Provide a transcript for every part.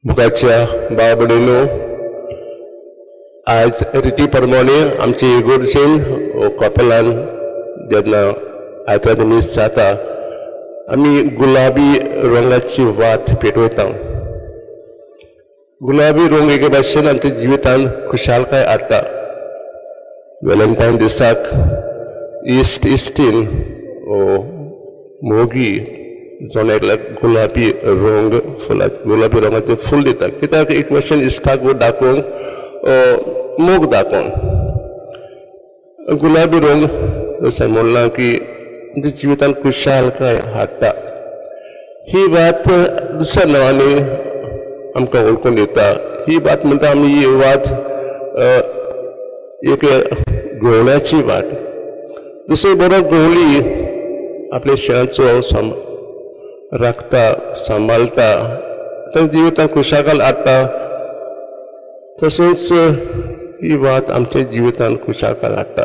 मुखाच्या भाव भयणीनो, आयज रिती प्रमाणे आमचे इगोर्जेन वो कपेलान जेन्ना आयतार मीस जाता आमी गुलाबी रंगाची वात पेटयता. गुलाबी रंग एके भाशेन आमच्या जिवितान खुशालकाय हाडटा. वेलेंटायन दिसाक इश्ट इश्टीन वो मोगी जण एकल्याक गुलाबी रंग फुलां गुलाबी रंगाचें फूल दिता, कित्याक एक भाशेन इश्टाक दाखोवंक मोग दाखोवंक. गुलाबी रंग जशें म्हणलां की आमच्या जिवितान खुशालकाय हाडटा. ही वात दुसऱ्या नांवांनी आमकां वळखून दिता. ही वात म्हणटा आमी ही वात एक गवळ्याची वाट. दुसरी बरो गवळी आपल्या शेणाचो राखता, सांबाळटा, ताच्या जिवितान खुशालकाय हाडटा. तशेंच ही वात आमच्या जिवितान खुशालकाय हाडटा.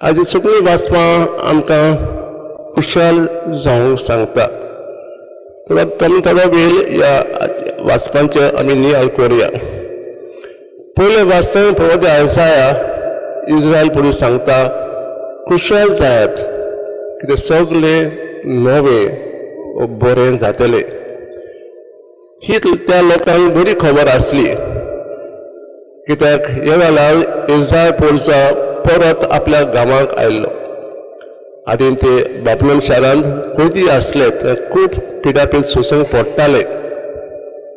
आज सगळीं वाचपां आमकां खुशाल जावंक सांगता. तर थोडो वेळ ह्या वाचपांचेर आमी नियाळ करुया. पयलें वाचतना प्रवादी आयसाया इज्रायल पुलीस सांगता, खुशाल जायात कित्याक सगळें नवें बरें जातलें. ही त्या लोकांक बरी खबर आसली, कित्याक ह्या वेळार इज्रायल पोलिसा परत आपल्या गांवांक आयिल्लो. आदी ते बाबलोन शारांत कैदी आसले, ते खूब पिडापीड सोंसूंक पडटाले.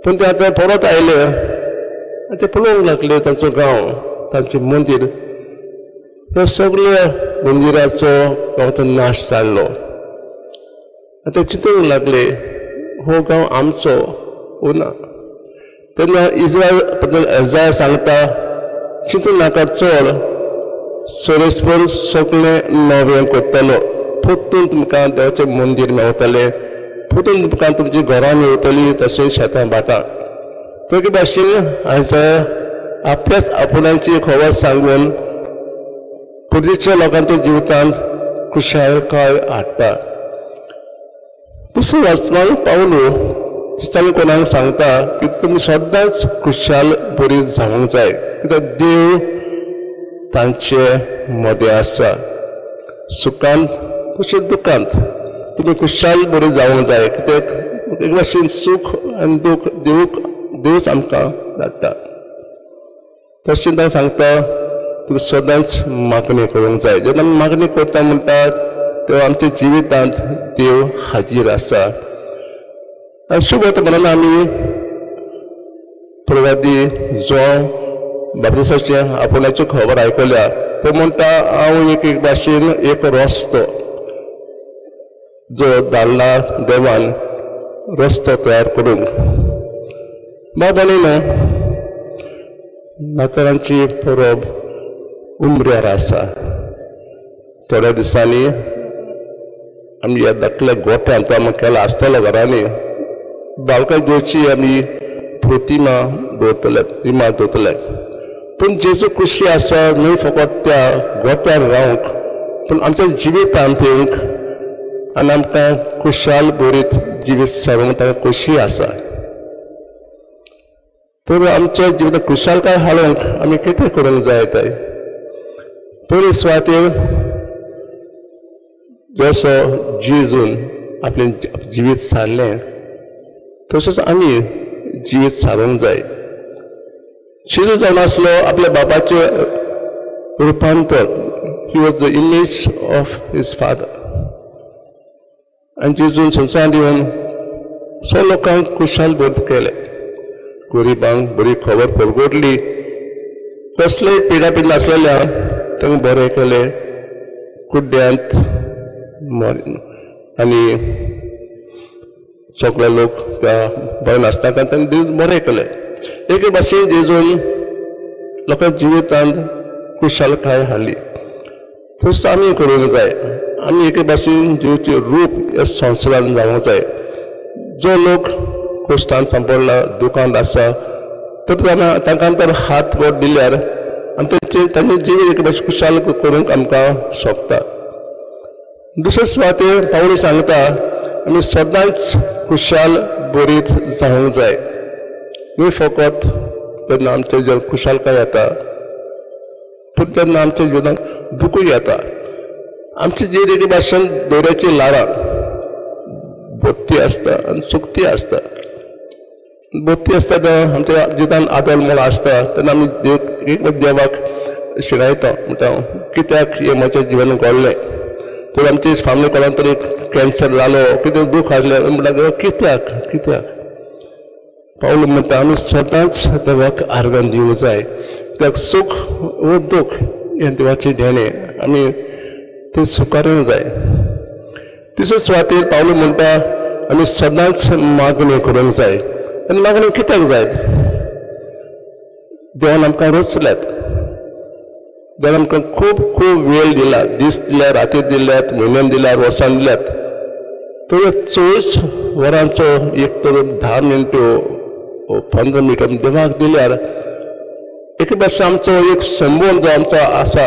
पूण ते आतां परत आयले आनी ते पळोवंक लागले तांचो गांव, तांचें मंदीर, ह्या सगळ्या मंदिराचो गांवचो नाश जाल्लो. आनी ते चिंतूंक लागले हो गांव आमचो वो ना. तेन्ना इज्रायल एजाय सांगता, चिंतूं नाका चड, सोरेस्पर सगळें नवें करतलो. परतून तुमकां देवाचें मंदीर मेवतलें, परतून तुमकां तुमचीं घरां मेवतलीं, तशेंच शेतां भाटां. ते भाशेन आयज आपल्याच आपणाची खबर सांगून पुर्तीच्या लोकांच्या जिवितांत खुशालकाय हाडटा. दुसरें वाचपाक पावलो तिचांनी कोणाक सांगता की तुमी सदांच खुशाल बरी जावंक जाय, कित्याक देव तांचे मदें आसा. सुखांत तशेंच दुखांत तुमी खुशाल बरी जावंक जाय, कित्याक एक भाशेन सूख आनी दूख देवच आमकां धाडटा. तशें तांकां सांगता तुमी सदांच मागणी करूंक जाय. जेन्ना आमी मागणी करता म्हणटात तेन्ना आमच्या जिवितांत देव हाजीर आसा. आनी शुभ म्हणून आमी प्रवादी जो बाप्तिस्ताचे आपणाची खबर आयकल्या, तो म्हणटा हांव एक एक भाशेन एक रस्तो जो धाडला देवान रस्तो तयार करूंक. बाबांनी नातरांची परब उमऱ्यार आसा. थोड्या दिसांनी आमी ह्या धाकल्या गोठ्यांत आमी केला आसतलो घरांनी बालकां घेवची आमी प्रतिमा दवरतले, इमाज दवरतले. पूण जेजू खुशी आसा न्हय फकत त्या गोठ्यार रावंक, पूण आमच्या जिवितांत येवंक आनी आमकां खुशाल बरीत जिवीत सारूंक तांकां खुशी आसा. तर आमच्या जिवितांत खुशालकाय हाडूंक आमी कितें करूंक जाय? ते पयले सुवातेर जसो जेजून आपलें जिवीत सारलें तशेंच आमी जिवीत सारूंक जाय. जेजू जावन आसलो आपल्या बापाचें रुपांतर, he was the image of his father. आनी जेजून संवसारांत येवन सो लोकांक खुशाल बरी केले, गरिबांक बरी खबर परगटली, कसलेय पिडापीड नासलेल्या तांकां बरें केलें, कुड्ड्यांत आनी सगळे लोक त्या बरें नासता तांकां बरें केलें. एके भाशेन जेजून लोकांच्या जिवितांत खुशालकाय हाडली. तशेंच आमी करूंक जाय. आमी एके भाशेन जिवचें रूप ह्या संवसारांत जावंक जाय. जो लोक कश्टान सांपडला, दुकान आसा, तर तांकां तर हात बोट दिल्यार आनी तांचें जिवीत एके भाशेन खुशाल करूंक आमकां सोंपता. दुसरे सुवातेर पावली सांगता आमी सदांच खुशाल बरीच जावंक जाय. न्हय फकत तेन्ना आमच्या जिवनात खुशालकाय येता, पूण तेन्ना आमच्या जिवनात दुखूय येता. आमची जिवीत एके भाशेन दोऱ्याची ल्हारां, बोत्ती आसता आनी सुकती आसता. बोत्ती आसता तेन्ना आमच्या जिवितान आदल म्हूण आसता तेन्ना आमी एक देवाक शिणायता, म्हणटा कित्याक हें म्हज्या जिवनान घडलें. तर आमची फामिली कोणाक तरी कॅन्सर जालो, कितें दूख आसलें म्हणटा कित्याक कित्याक. पावल म्हणटा आमी सदांच देवाक आर्गां दिवंक जाय, कित्याक सूख वो दूख हें देवाचें देणें, आमी तें स्विकारूंक जाय. तिसरे सुवातेर पावल म्हणटा आमी सदांच मागण्यो करूंक जाय. आनी मागण्यो कित्याक जाय? देवान आमकां रचल्यात, देवान आमकां खूब खूब वेळ दिला, दीस दिल्या, राती दिल्यात, म्हयन्यान दिल्यात, वर्सान दिल्यात. तर 24 वरांचो एक तर 10 मिनटो 15 मिनटां देवाक दिल्यार एके भाशेन आमचो एक संबंद जो आमचो आसा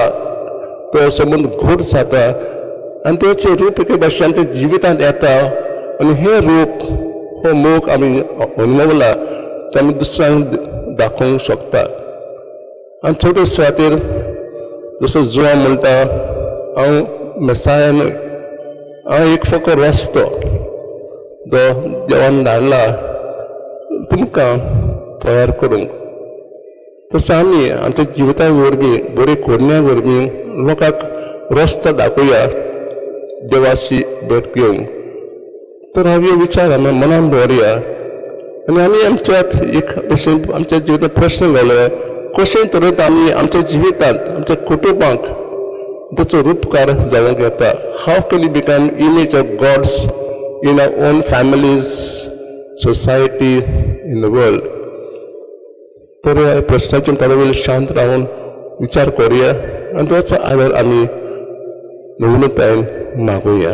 तो संबंद घट जाता आनी देवाचें रूप एके भाशेन आमच्या जिवितांत येता. आनी हें रूप, हो मोग आमी अनुभवला तो आमी दुसऱ्यांक दाखोवंक शकता. आनी चवथे सुवातेर जसो जुवां म्हणटा हांव मेसाया न्हय, हांव एक फकत रस्तो जो देवान धाडला तुमकां तयार करूंक. तसो आमी आमच्या जिविता वरवीं, बरी करण्या वरवीं लोकांक रस्तो दाखोवया देवाची भेट घेवंक. तर हांव हे विचार आमी मनान दवरया आनी आमी आमच्यात एक भशेन आमच्या जिवितांत प्रश्न घालया, कशें तरेन आमी आमच्या जिवितांत आमच्या कुटुंबांक ताचो रुपकार जावंक येता. How can you become image of God's in our own families, society, in the world. तर ह्या प्रश्नाचेर थोडो वेळ शांत रावन विचार करुया आनी ताचो आदार आमी नवनतायेन मागुया.